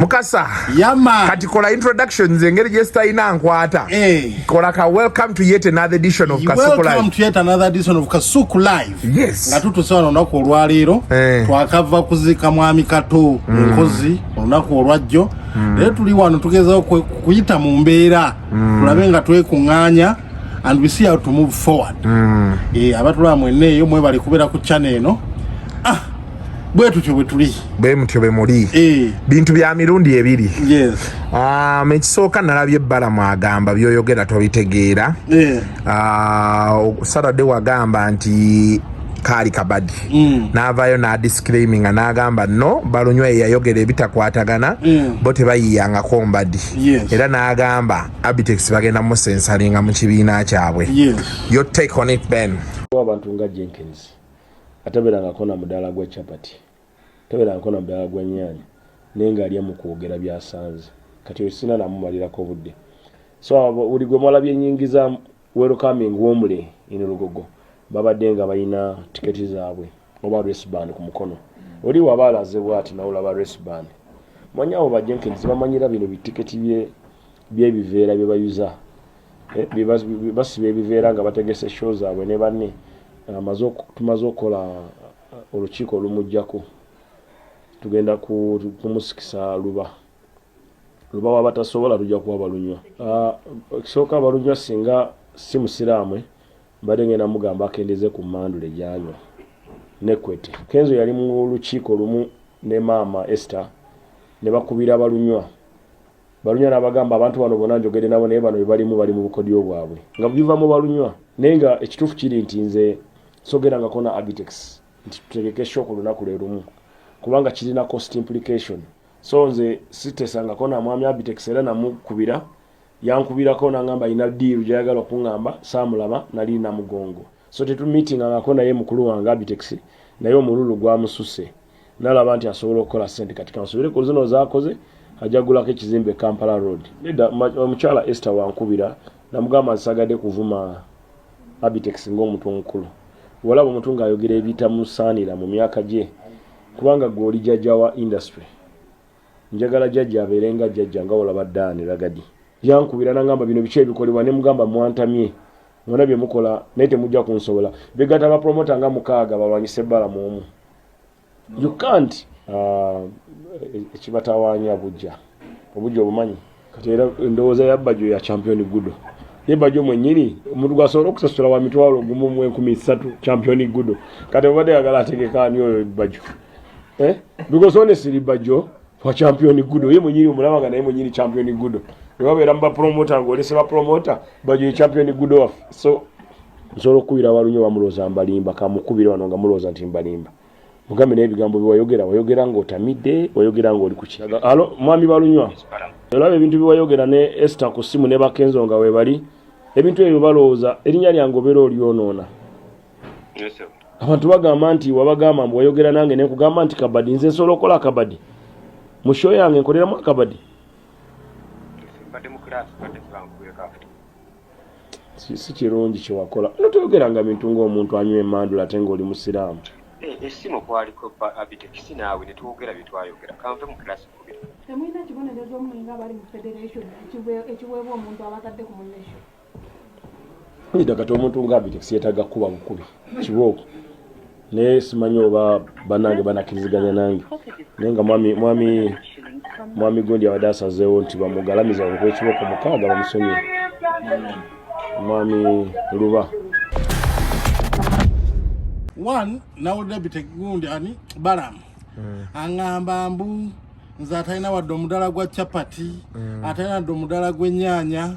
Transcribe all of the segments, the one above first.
Mukasa. Yama. Kati kola introductions engeri gye sitalina nkwata. Eh. Kola ka welcome to yet another edition of Kasuku Welcome Live. to yet another edition of Kasuku Live. Yes. Nga tutuse wano olunaku olwaleero Eh. twakava kuziika mwami Kato Enkozi olunaku olwajjo. Leero tuli wano tugezaako kuyita mu mbeera tulabe nga twekuŋŋaanya and we see how to move forward. Eh, abatulaba mwenna eyo mwebale kubeera ku channel eno. Ah, bwe tutyo bwe tuli. Bwe mutyo bwe muli. Eh. Bintu bya mirundi ebiri. Yes. Ekisooka nalabye Balamu agamba by'oyogera tobitegeera. Eh. Saturday wagamba nti kaali kabadi n'avaayo n'adisclaiminga n'agamba no Balunywa ye yayogera ebitakwatagana bo tebayiyangako mbadi. Yes. Era n'agamba Abitex bagenda musensalinga mu kibiina kyabwe. Yes. Your take on it, Ben? Abantu nga Jenkins atabeerangako na mudaala gwa chapati, tabeerangako na mudaala gwa nnyaanya, naye ng'alya mu kwogera byasanze. Kati oyo sina namumalirako budde. So abo buli gwe mwalabye enyingiza welcoming warmly in Lugogo, babadde nga balina tiketi zaabwe oba wristband ku mukono. Oli waba alaze bwati nawulaba wristband, manyi abo ba Jenkins bamanyira bino bitiketi byebiveera bye bayuza. Basiba ebiveera nga bategese show zaabwe ne banne. Tumaze okukola olukiiko olumuggyako, tugenda kumusikisa Luba. Luba waba tasobola, tujja kuwa Balunywa. Ekisooka, Balunywa singa si musiraamu, mbadde ngenda mugamba akendeze ku mandule gyanywa nekwete. Kenzo yali mu lukiiko lumu ne maama Esther ne bakubira Balunywa. Balunywa n'abagamba, "Abantu bano bonna njogedde nabo, naye bano bebalimu bali mu bukodyo bwabwe nga biva mu Balunywa." Naye nga ekituufu kiri nti nze sogerangako na Abitex nti tutegeke show ku lunaku lwe lumu, kubanga kirina cost implication. So nze sitesangako na mwami Abitex, era namukubira, yankubirako nangamba alina deal gyayagala okuŋŋamba, saamulaba, nali Namugongo, so tetumeetingangako naye mukulu wange Abitex. Naye omululu gwamususe nalaba nti asobola okukola sente. Kati kansobere ku zino zakoze, ajagulako ekizimbe Kampala Road. Nedda, omukyala Esther wankubira, namugamba nsagadde kuvuma Abitex ng'omuntu omukulu. Walaba omuntu ng'ayogera ebitamusaanira mu myaka gye, kubanga gwe oli jjajja wa industry. Njagala jjajja abeere nga jjajja, nga olaba Daani Ragadi yankubira nangamba bino biki ebikolebwa, ne mugamba mwantamye mwona bye mukola, naye temujja kunsobola. Begatta bapromota nga mukaaga balwanyise Balamu omu. You can't. Ekibatawaanya bujja, obujja obumanyi. Kati era endowooza ya Bajjo ya champion gudo, ye Bajjo mwennyini omuntu gwasobola okusasula wa 13,000 champion gudo. Kati obadde yagala ategeka ani oyo Bajjo, eh? Because honestly, Bajjo wa champion gudo, ye mwennyini omulaba nga naye mwennyini champion gudo. Ewabeera mu bapromota ng'olese bapromota, Bajjo ye champion gudo waffe. So nsobola okukubira Walunyo, bamulowooza mbalimba, kamukubire wano nga mulowooza nti mbalimba, mugambe naye ebigambo byewayogera, wayogera ng'otamidde, wayogera ng'oli kuki? Alo, mwami Balunywa, olaba ebintu byewayogera ne Esther ku ssimu ne Bakenzo nga webali, ebintu ebyo balowooza erinnya lyange obeera olyonoona. Abantu bagamba nti wabagamba mbu wayogera nange nenkugamba nti kabadi, nze nsobola okukola akabadi mu show yange, nkoleramu akabadi. Mbadde mu class, mbadde sibankubireko after. Si kirungi kyewakola. No toyogeranga bintu ng'omuntu anywa emandula ate ng'oli musiraamu. Essimu kwaliko Abitex naawe ne twogera bye twayogera. Kanve mu class kubira. Temulina kibonerezo mmwe nga abali mu federation ekiweebwa omuntu abatadde ku munnesho? Nedda, kati omuntu nga Abitex yeetaaga kukuba bukubi kibooko, naye simanyi oba bannange banakkiriziganya nange. Naye nga mwami gundi abadde asazeewo nti bamugalamiza bamukuba ekiboko mukaaga bamusonyiwe, mwami Luba. One nawulira bitegundi ani Balamu aŋŋamba mbu nze atalina wadde omudala gwa chapati, atalina wadde omudala gw'ennyaanya.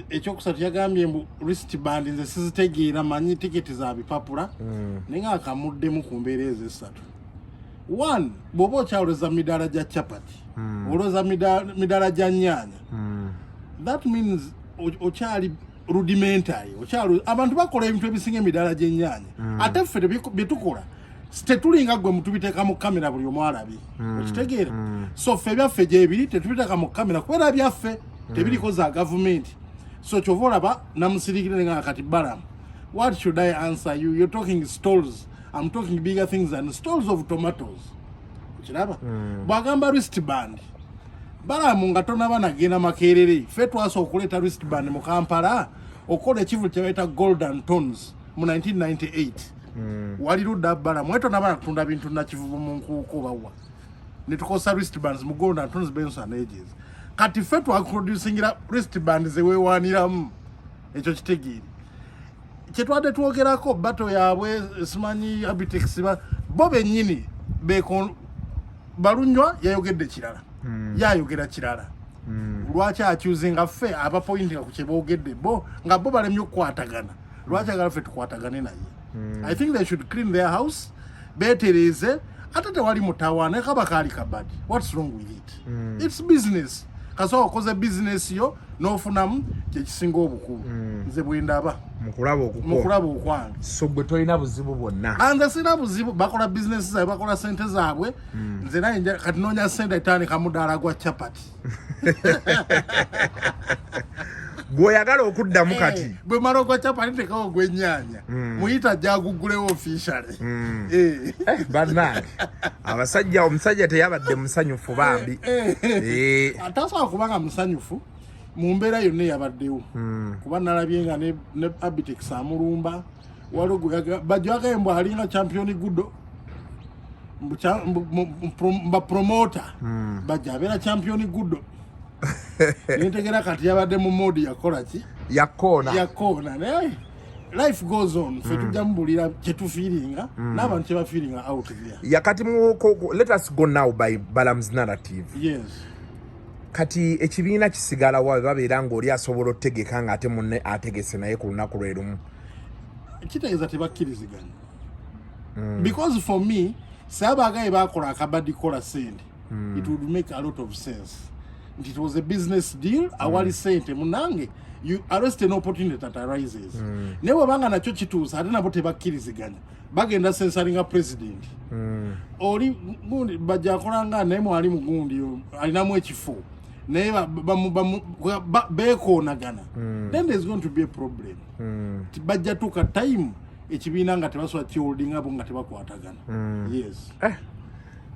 Ekyokusatu yagambye mbu wristband nze sizitegeera, manyi tiketi za bipapula. Naye nga akamuddemu ku mbeera ezo esatu. One, bw'oba okyaloza midaala gya chapati, olwoza midaala gya nnyaanya, that means okyali rudimentary, okyali abantu bakola ebintu ebisinga emidaala gy'ennyaanya. Ate ffe bye tukola tetulinga gwe mutubiteeka mu kamera buli omu alabye, okitegeera? So ffe ebyaffe gyebiri tetubiteeka mu kamera kubeera byaffe, tebiriko za gavumenti. So kyova olaba namusirikire nga kati Balamu, what should I answer you? You're talking stalls, I'm talking bigger things than stalls of tomatoes. Okiraba bwagamba wristband. Balamu nga tonaba nagenda Makerere, ffe twasooka okuleeta wristband mu Kampala okukola ekivulu kye bayita Golden Tones mu 1998. Wali ludda Balamu, naye tonaba nakutunda bintu Nakivubo mu nkuuko bawa ne tukozesa wristbands mu Golden Tones Benson Ages. Kati ffe twaproducingira wristband ze weewaaniramu, ekyo kitegeere. Kyetwadde twogerako battle yaabwe simanyi Abitex bo bennyini Balunywa yayogedde kirala, yayogera kirala. Lwaki akyuzinga ffe abapointinga ku kyeboogedde bo nga bo balemye okukwatagana? Lwaki agala ffe tukwatagane naye? I think they should clean their house, beetereeze. Ate tewali mutawaana, kaba kaali kabadi. What's wrong with it? It's business. Kasobola okoze business yo n'ofunamu, kyekisinga obukulu. Nze bwe ndaba. Mukulaba okukwo. Mukulaba okwange. So gwe tolina buzibu bwonna? Nze sirina buzibu. Bakola bizinesi zaabwe, bakola sente zaabwe. Nze naye kati noonya sente etandika mudaala gwa chapati. Gweoyagala okuddamu kati? Eh, bwe mala ogwa chapati ntekawo ogw'ennyaanya. Muyita jagugulewo officially. Eh. Eh, bannange abasajja, omusajja teyabadde musanyufu bambi. Eh, Tasobola kubanga musanyufu mu mbeera yonna eyabaddewo, kuba nalabye nga ne Abitex amulumba. Waliwo bajwagaye mbu alinga champion gudo. Mbu mba promoter bajja abeera champion gudo. Nentegera kati yabadde mu mode yakola ki? Yakoona. Yakoona, naye life goes on. Ffe tujja mubulira kyetufiiringa n'abantu kyebafiiringa out there. Yakati let us go now by Balam's narrative. Yes. Kati ekibiina kisigala wa babeera ng'oli asobola otegeka ng'ate munne ategese naye ku lunaku lwe lumu? Kitegeeza tebakkiriziganya, because for me saabagaye bakola akabadi kola sente. It would make a lot of sense nti it was a business deal. Awali sente munange, you arrest an opportunity that arises. Naye bwebanga nakyo kituusa ate nabo tebakkiriziganya, bagenda censoringa president oli gundi bajja akolanga naye mwali mugundi alinamu ekifo naye beekoonagana, then there's going to be a problem. Bajja tuuka time ekibiina nga tebasobola kiholdinga bo nga tebakwatagana. Yes. Eh,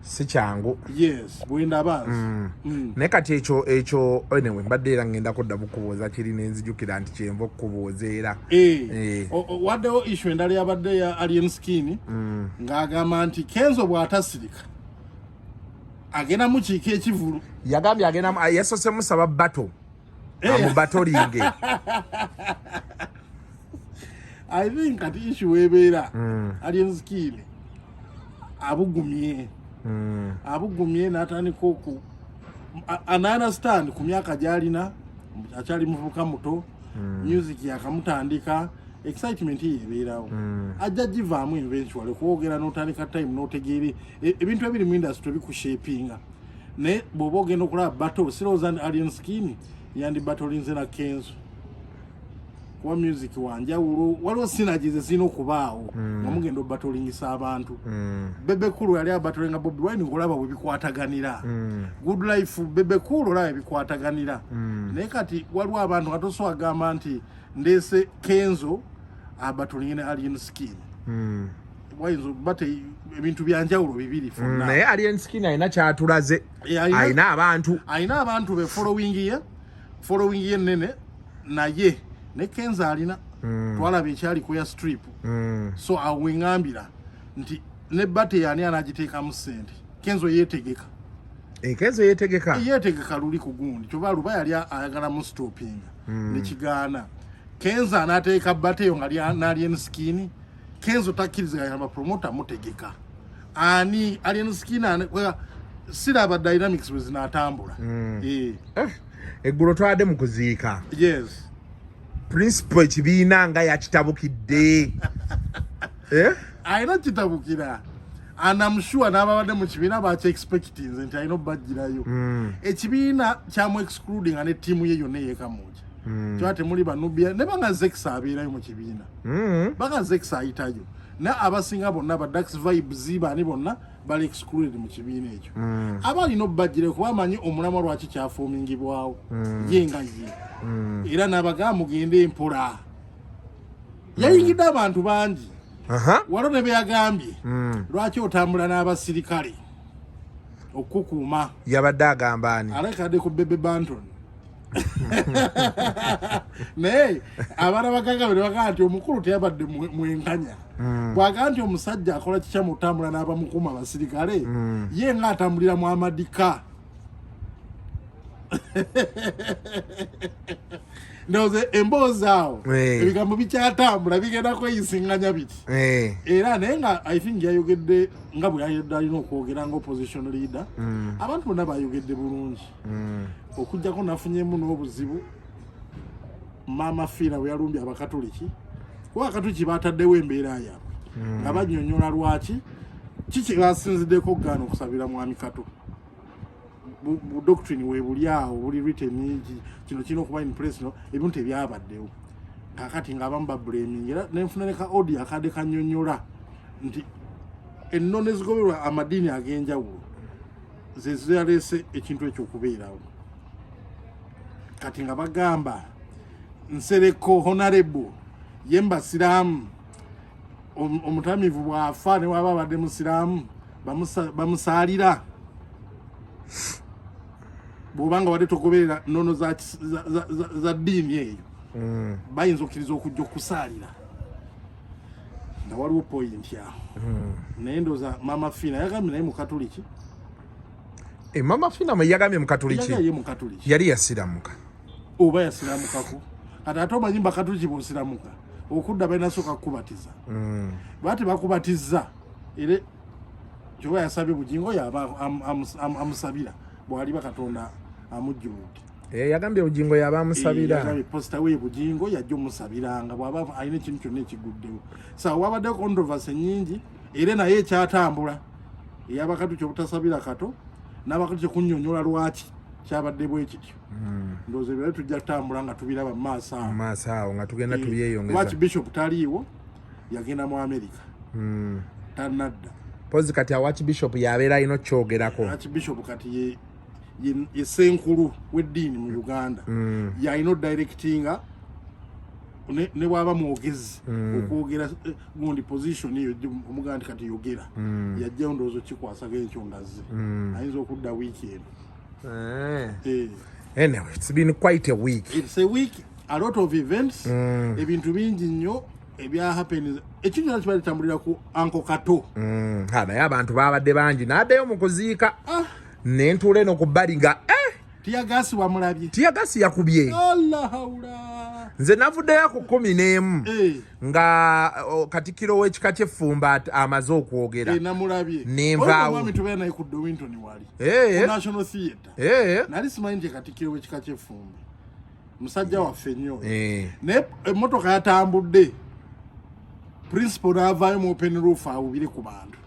si kyangu. Yes, bwendaba nze. Naye kati ekyo anyway, mbadde era ngenda kudda bukubuuza kiri nenzijukira nti kyenva okukubuuza era. Eh, Eh. Waddewo issue endala yabadde ya Alien Skin ng'agamba nti Kenzo bw'atasirika agenda mukiika ekivulu. Yagambye agenda, yasose musaba battle. Eh. Amubatolinge. I think kati issue webeera Alien Skin abugumye, abugumye n'atandika oku and I understand ku myaka gy'alina, akyali muvubuka muto, music yakamutandika, excitement ye ebeerawo, ajja givaamu eventually kwogera n'otandika time n'otegeere ebintu ebiri mu industry bikushapinga. Naye bw'oba ogenda okulaba battle, sirowooza nti Alien Skin yandi battlinze na Kenzo, kuba music wanjawulo. Waliwo synergies ezirina okubaawo nga mugenda obatolingisa abantu. Bebe Cool yali abatolinga Bobi Wine, ngolaba bwe bikwataganira. Good Life, Bebe Cool, olaba ebikwataganira. Naye kati waliwo abantu nga tosobola gamba nti ndeese Kenzo abatolinge ne Alien Skin. Wayinza okuba ebintu byanjawulo bibiri for now. Naye Alien Skin alina kyatulaze. Eh, alina abantu. Alina abantu be following ye, following ye nene, naye ne Kenzo alina. Twalaba ekyali ku ya strip. So awo weŋŋambira nti ne battle yani anagiteekamu ssente? Kenzo yeetegeka. Eh, Kenzo yeetegeka. Yeetegeka luli ku gundi kyoba luba yali ayagala mu stoppinga nekigaana. Kenzo anateeka battle eyo nga n'Alien Skin. Kenzo takkiriziganya na bapromota mutegeka ani Alien Skin siraba dynamics bwe zinaatambula. Eh, Eh, eggulo twadde mu kuziika. Yes. Principal ekibiina nga yakitabukidde. Eh? Alina kitabukira and I'm sure n'ababadde mu kibiina bakyexpectinze nti alina obbagirayo. Ekibiina kyamu excluding ne ttiimu ye yonna eyekamuja kyoba temuli banubia ne banga Zex abeerayo mu kibiina. Banga Zex ayitayo, naye abasinga bonna ba Dax Vibes baani bonna bali excluded mu kibiina ekyo. Aba alina obbagire kuba amanyi omulamwa lwaki kyafumingibwawo ye nga ye, era n'abagamba mugende empola. Yayingidde abantu bangi. Waliwo ne beyagambye, lwaki otambula n'abasirikale? Okukuuma. Yabadde agamba ani? Alabika adde ku Bebe Banton. Naye abaana bagagga bwe bagamba nti omukulu teyabadde mwenkanya. Bw'agamba nti omusajja akola kikyamu otambula n'abamukuuma abasirikale, ye nga atambulira mu amadika. Ndowooza emboozi awo ebigambo bikyatambula bigenda kweyisinganya biti. Era naye nga I think yayogedde nga bwe yayogedde alina okwogera nga opposition leader. Abantu bonna bayogedde bulungi. Okuggyako nafunyemu n'obuzibu Maama Fiina bwe yalumbye Abakatuliki, kuba Abakatuliki bataddewo embeera yaabwe nga bannyonnyola lwaki kiki basinziddeko okugaana okusabira Mwami Kato. Bu doctrine weebuli awo buli written, kino kirina okuba in place, no ebintu ebyabaddewo kakati ng'abamu bablaming. Era nenfuna ne ka audio akadde kannyonnyola nti ennono ezigoberwa amadiini ag'enjawulo ze ziyaleese ekintu ekyo okubeerawo. Kati nga bagamba Nsereko honorable ye mbasiraamu, omutamivu bw'afa ne waba abadde musiraamu bamusaalira, bw'oba nga wadde togoberera nnono za ddiini eyo, bayinza okkiriza okujja okusaalira nga waliwo point awo. Naye ndowooza Maama Fiina yagambye naye mukatuliki. Mama Fiina mwe yagambye mukatuliki? Ye mukatuliki. Yali yasiramuka. Oba yasiramukako. Kati ate omanyi bakatuliki bwosiramuka okudda balina sooka kukubatiza. Bati bakubatiza era kyoba yasabye Bugingo yaba amusabira bwaliba Katonda amujjuludde. Yagambye Bugingo yaba amusabira. Yagambye posita we Bugingo yajja omusabiranga bw'aba alina ekintu kyonna ekiguddewo. Sa wabaddewo controversy nnyingi era naye ekyatambula ey'Abakatuliki obutasabira Kato n'Abakatuliki kunnyonnyola lwaki kyabadde bwe kityo. Ndowooza ebirala tujja kutambula nga tubiraba mu maaso awo. Mu maaso awo nga tugenda tubyeyongeza. Lwaki bishop taliiwo, yagenda mu America, tanadda. Pozi kati awo archbishop yabeera alina okukyogerako. Archbishop kati ye ssenkulu w'eddiini mu Uganda, yalina odirectinga ne bwaba mwogezi okwogera, gundi position eyo omugamba nti kati yogera. Yajjayo ndowooza okikwasaga ekyo ngaze ayinza okudda wiiki eno. Anyway, it's been quite a week. It's a week, a lot of events, ebintu bingi nnyo ebya happen. Ekintu kyonna kiba litambulira ku Uncle Kato. Ha, naye abantu babadde bangi n'addayo mu kuziika. Ah. Nentuula eno ku bbali nga Tear gas wamulabye? Tear gas yakubye. Allah haula. Nze navuddeyo ku 11 nga katikkiro w'ekika ky'effumba amaze okwogera. Namulabye. Nenvaawo. Omwami tubeera naye ku Dowinton wali ku National Theatre. Nali simanyi nti katikkiro w'ekika ky'effumbe musajja waffe nnyo. Naye emmotoka yatambudde, principal n'avaayo mu open roof awubire ku bantu,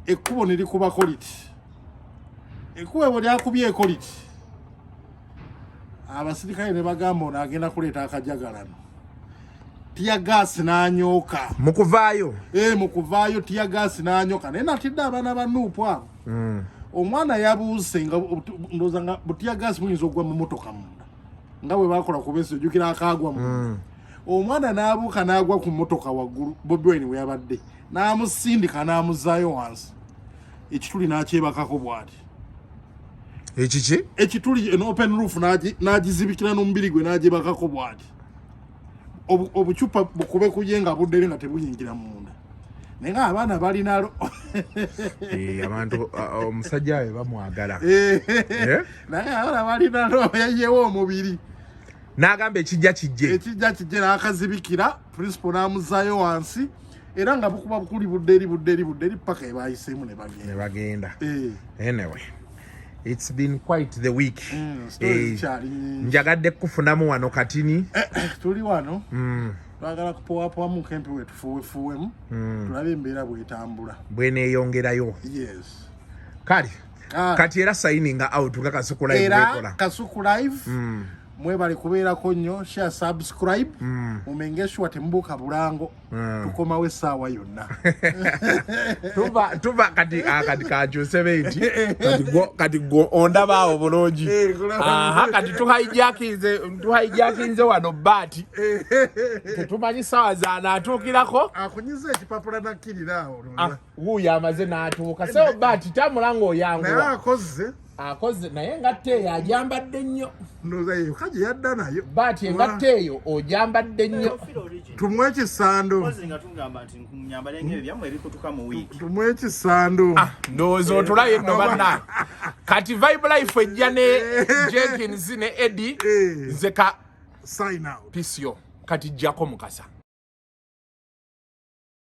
ekkubo ne likubako liti, ekkubo ebwo lyakubyeko liti, abasirikale ne bagamba ono agenda kuleeta akajagalano. Tear gas n'anyooka. Mu kuvaayo? Mu kuvaayo tear gas n'anyoka. Naye natidde abaana ba NUP abo. Omwana yabuuse nga ndowooza nga bu tear gas buyinza okugwa mu motoka munda nga bwe bakola ku besi, ojjukira akaagwa munda. Omwana n'abuuka n'agwa ku motoka waggulu Bobi Wine we yabadde, n'amusindika n'amuzaayo wansi, ekituli n'akyebakako bw'ati. Ekiki? Ekituli, en open roof, n'agizibikira n'omubiri gwe n'agyebakako bw'ati. Obucupa bukube kuye nga budde nga tebuyingira munda, naye nga abaana balinalo. Abantu omusajja we bamwagala. Naye abaana balinalo, yayewo omubiri. N'agamba ekijja kijje. Ekijja kijje, n'akazibikira, principal n'amuzaayo wansi, era nga bukuba bukuli budde eri budde eri budde eri paka ebayiseemu ne ne bagenda. Bagenda. Anyway, it's been quite the week. Stories zikyali nyingi. Njagadde kufunamu wano katini. Tuli wano twagala kupowapowamu kempi wetufuwefuwemu tulabe embeera bwetambula. Bweneeyongerayo. Yes. Kale. Kale. Kati era signing out nga Kasuku Live Era bwekola. Kasuku Live. Mwebale kubeerako nnyo, share, subscribe, mumenge sure temubuuka bulango. Tukomawo essaawa yonna. Tuva kati, ah, kati kankyuse benti kati gwo ondaba awo bulungi. Eh, kulaba. Aha, kati tuhijackinze wano baati tetumanyi sawa zanaatuukirako. Akunyiza ekipapula nakkirira awo. Ah, wuuyo amaze n'atuuka. Sebo baati, tamula Naye ng'oyanguwa. Akoze. Akoze, naye engatto eyo agyambadde nnyo. Ndowooza yeyoka gye yadda nayo. Baati, engatto eyo ogyambadde nnyo. Tumuwe ekisando. Mpozi nga tugamba nti nyambale ng'ebyo byammwe ebikutuka mu wiiki. Tumuwe ekisando. Ndowooza otulaye nno bannange. Kati Vibe Life ejja ne Jenkins ne Eddie. Eh. Nze ka Sign out. Pisio kati jjako mukasa.